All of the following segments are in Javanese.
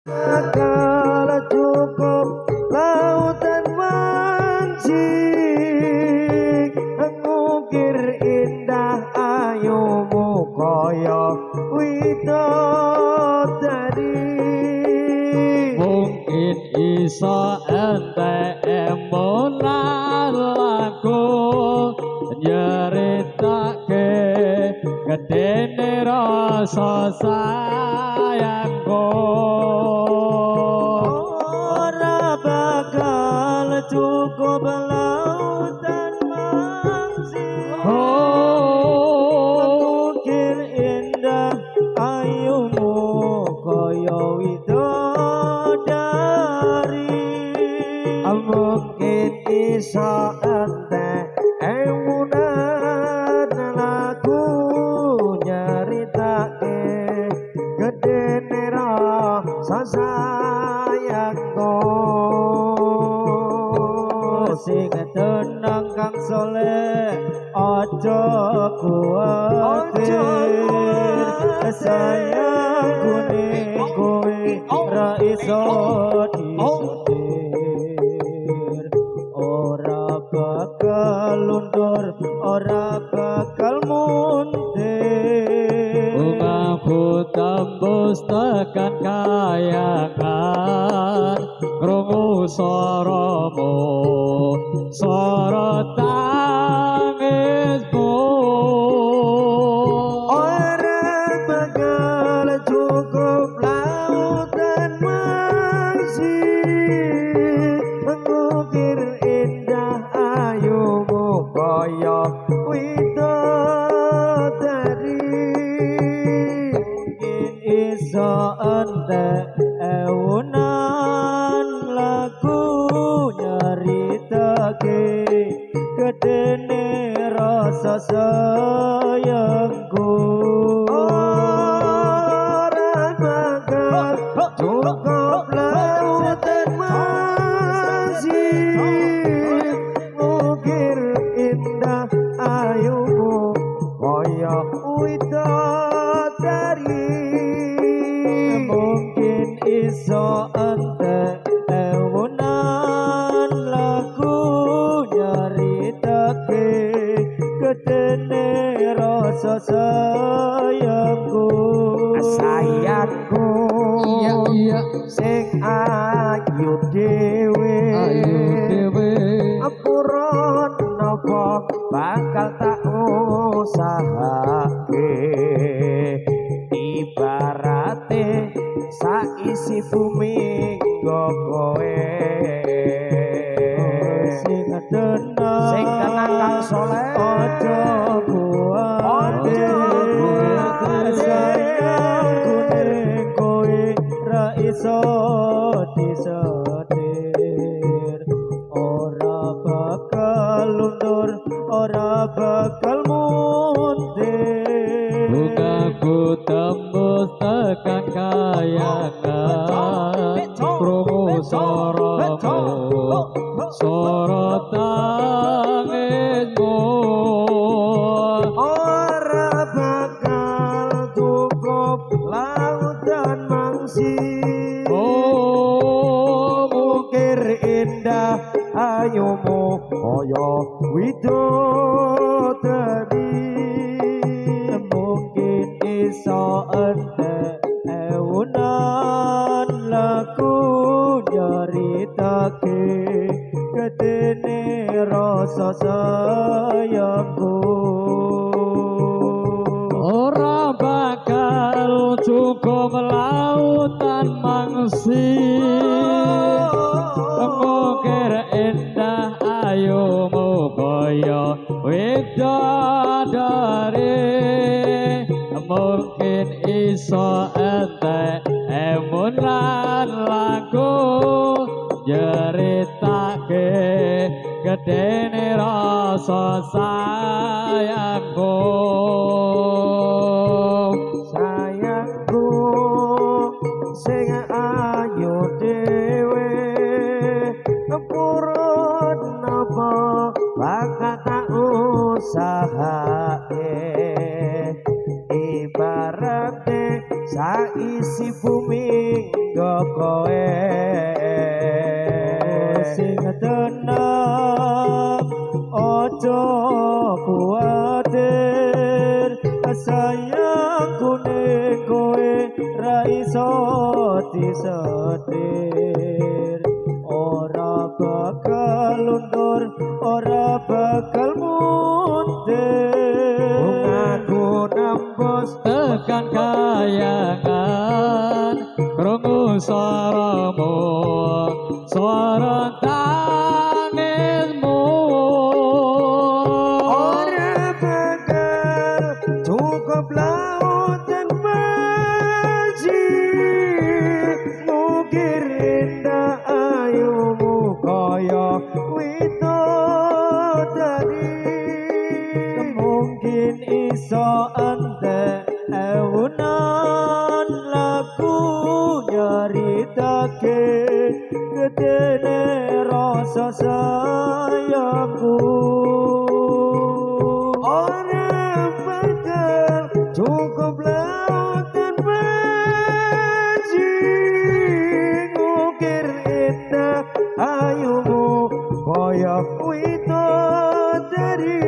Bakal cukup lautan mangsi ngukir indah ayumu kaya widodari. Mungkin iso entek emonan lagu nyeritake gedene rasa sayangku. Ora bakal cukup lautan mangsi ngukir indah ayumu kaya widodari. Mungkin iso entek ewunan lagu nyeritake gedene rasa sayangku. Sing tenang Kang Soleh, aja kuwatir, sayangku ning kowe ra iso disetir. Ora bakal luntur, ora bakal muntir. Bungaku tembus tekan kayangan, krungu swaramu, swara tangismu. Ora bakal cukup lautan mangsi mengukir indah ayumu kaya widodari. Mungkin iso entek ewunan lagu nyeritake gedene rasa sayangku. Ora bakal cukup lautan mangsi ngukir indah ayumu kaya widodari. Mungkin iso entek ewunan lagu nyeritake gedene rasa sayangku. Sayangku Iya iya sing ayu dhewe, ayu dhewe, ampura napa bakal tak usahake. Ibarate saisi bumi nggo kowe. Sing tenang, Sing tenang Kang Soleh, aja kuwatir, sayangku ning kowe ra iso disetir. Ora bakal luntur, ora bakal muntir. Bungaku tembus tekan kayangan, krungu swaramu, swara tangismu. Ora bakal cukup lautan mangsi Oh, mukir indah ayumu kaya widodari. Mungkin iso entek ewunan lagu nyeritake gedene rasa sayangku. Ora bakal cukup lautan mangsi mukir indah ayumu kaya widodari. Mungkin iso entek emunan lagu nyeritake gedene rasa sayangku. Sayangku sing ayu dhewe, purun napa bakal tak usahake. Ibarate saisi bumi nggo kowe. Sing tenang ojo kuwatir, sayangku ning kowe ra iso disetir. Ora bakal luntur, ora bakal muntir. Bungaku nembus tekan kayangan, krungu suaramu, suara tangismu. Ora bakal cukup lautan maji ngukir indah ayumu kaya widodari. Mungkin iso entek ewunan lagu nyeritake gedene rasa sayangku. Ora bakal cukup lautan maji ngukir indah ayumu kaya widodari.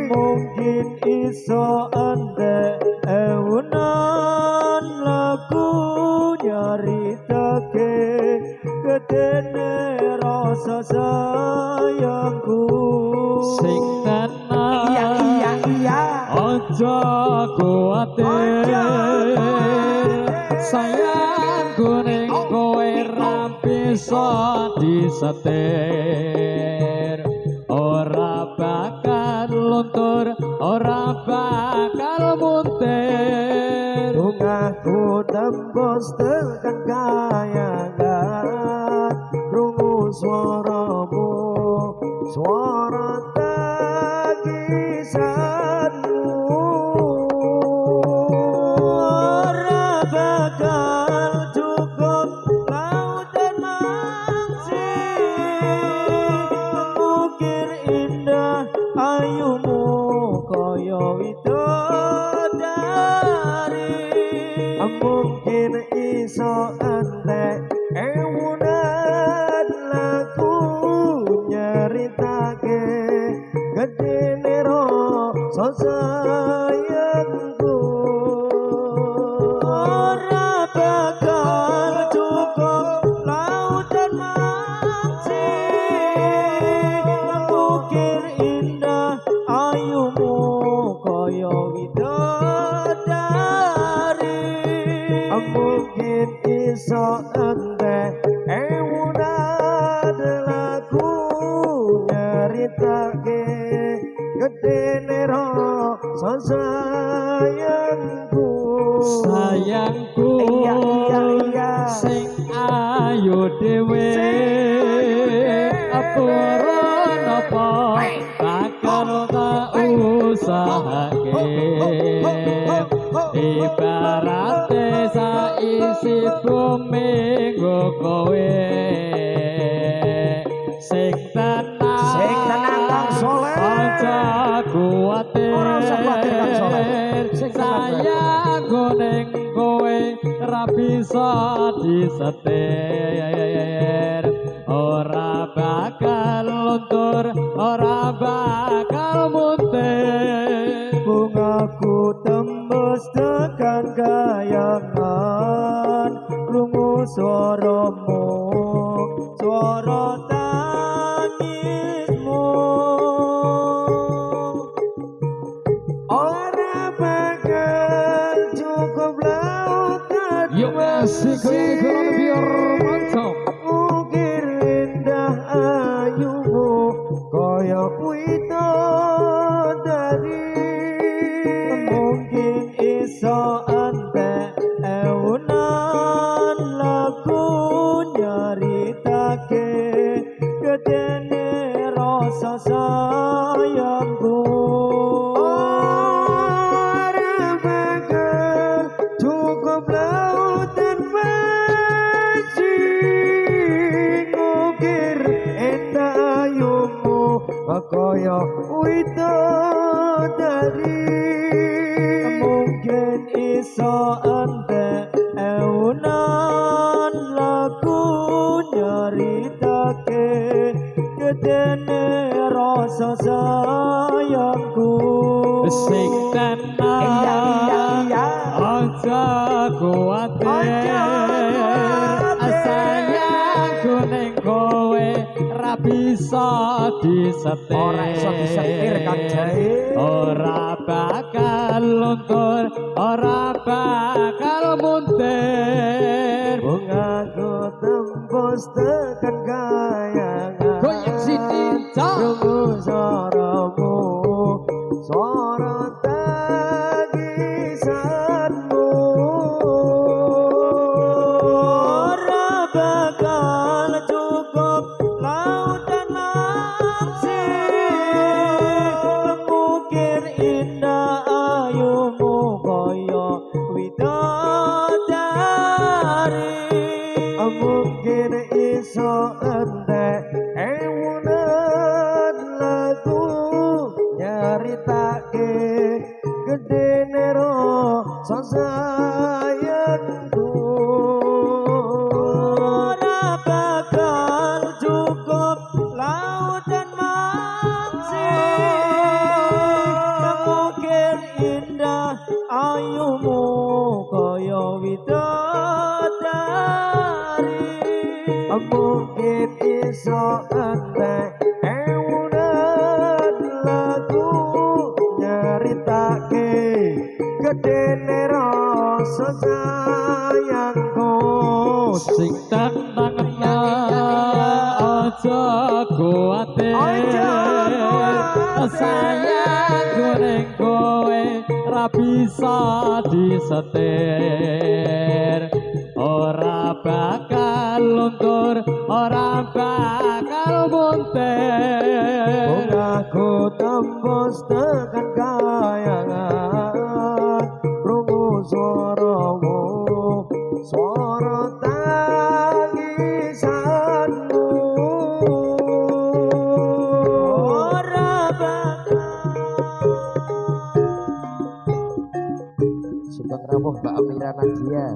Mungkin iso entek ewunan lagu nyeritake gedene rasa sayangku. Sing tenang, Iya iya iya, ojo kuwatir, sayangku ning kowe ra bisa disetir. Ora bakal luntur, ora bakal muntir. Bungaku tembus tekan kayangan, krungu suaramu, suara tangisanmu. Ora bakal cukup lautan mangsi mengukir indah ayumu kaya widodari. Mungkin iso entek ewunan lagu nyeritake gedene rasa sayangku. Ora bakal cukup lautan mangsi mengukir indah ayumu kaya widodari. Mungkin iso entek ewunan lagu nyeritake gedene rasa sayangku. Sayangku Iya iya iya, sing ayu dhewe, purun apa bakal tak usahake. Ibarate saisi bumi nggo kowe. Sing tenang, Sing tenang Kang Soleh. Aja kuwatir, Ora usah kuwatir Kang Soleh. Sing tenang. Sayangku ning kowe ra bisa disetir. Ora bakal luntur, ora bakal muntir. Bungaku tembus tekan kayangan, krungu suaramu, suara tangismu. Ora bakal cukup lautan Yuk asik kurang biar mantap. Ukir indah ayumu kaya widodari. Mungkin iso entek ewunan lagu nyeritake gedene rasa sayangku. Ora bakal cukup lautan maji ngukir indah ayumu kaya widodari. Mungkin iso entek ewunan rasa sayangku. Sing tenang aja kuwatir, sayangku ning kowe ra bisa disetir. Ora iso disetir Kang Jae. Ora bakal luntur, ora bakal muntir. Bungaku tembus tekan kayangan. Goyang sini cok. Krungu suaramu, suara tangisanmu. Ora bakal cukup lautan maksi mengukir indah ayumu kaya widodari. Mungkin iso entek ewunan lagu nyaritake gedene rasa sayangku. Ora bakal cukup lautan maksi mengukir indah ayumu kaya widodari. Mungkin iso entek ewunan lagu nyaritake gedene rasa sayangku. Sing tenang aja kuwatir, sayangku ning kowe ra bisa disetir. Ora bakal luntur, ora bakal muntir. Bungaku tembus tekan kayangan, krungu suaramu, suara tangisanmu. Ora bakal. Sugeng rawuh Mbak Amira Nadia.